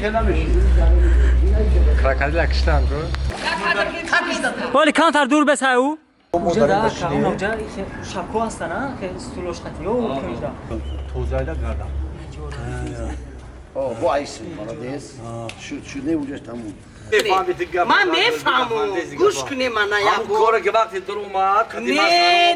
Хеле Крокодила киштан ку. Вали камтар дур бесай ӯ. Уҷа да, уҷа шабко ҳастан, а? Хе стулош қати. Ё, кунҷда. Тозайда гардам. О, бо айси, молодец. Шуд, шуд, не уҷаш тамом. Ман мефаҳмам, гӯш куне мана Ҳамун ябо. коре ки вақти дур омад, Не, не,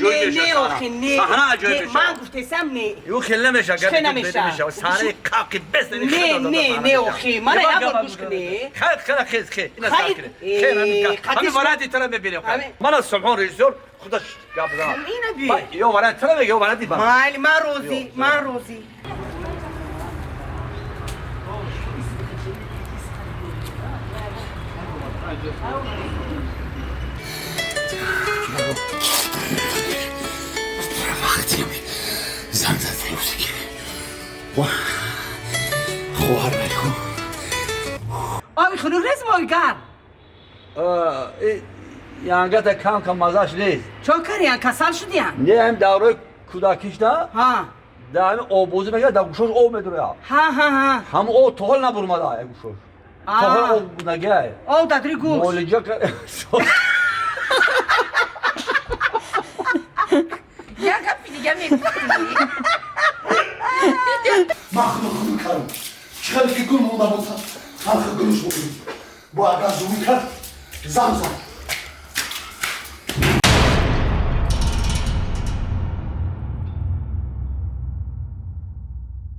не, не, охи, не. Саҳна аҷоиб Не, мешавад. ман гуфтесам не. Ю хеле намеша, Чӣ намеша? Саҳнаи қапқи бес. Не, не, не, охи, мана як бор гӯш куне. Хел, хел, хел, хел. Ина Хайр, сар кунед. Хел, ҳамин гап. қатиш Ҳамин варианти тара мебинем. Ҳамин- Мана Субҳон режиссёр худаш гап зад. Ина би. Ё вариант тара мега, ё варианти ман. Майли, ман розӣ, ман розӣ. Вақти занг зад Фирӯзе ки хоҳар мекун. Оби хунук резм, оби гарм? Янгата кам кам мазаш нест. Чон кариян, касал шудиян? Не, ҳам давраи кӯдакишда Ҳа. дар ҳамин оббозӣ мекард, дар гӯшош об медурояд. Ҳа, ҳа, ҳа. Ҳам об то ҳол набурмада гӯшош. То ҳол об нагай. Об дадри гӯш. Молиҷа. Як гапи дига мегуфтӣ. Ман худо хунук кардам. Чӣ хеле ки гул монда буд, ҳамхел гулш букунем. Бо агар зуҳур кард, зам зад.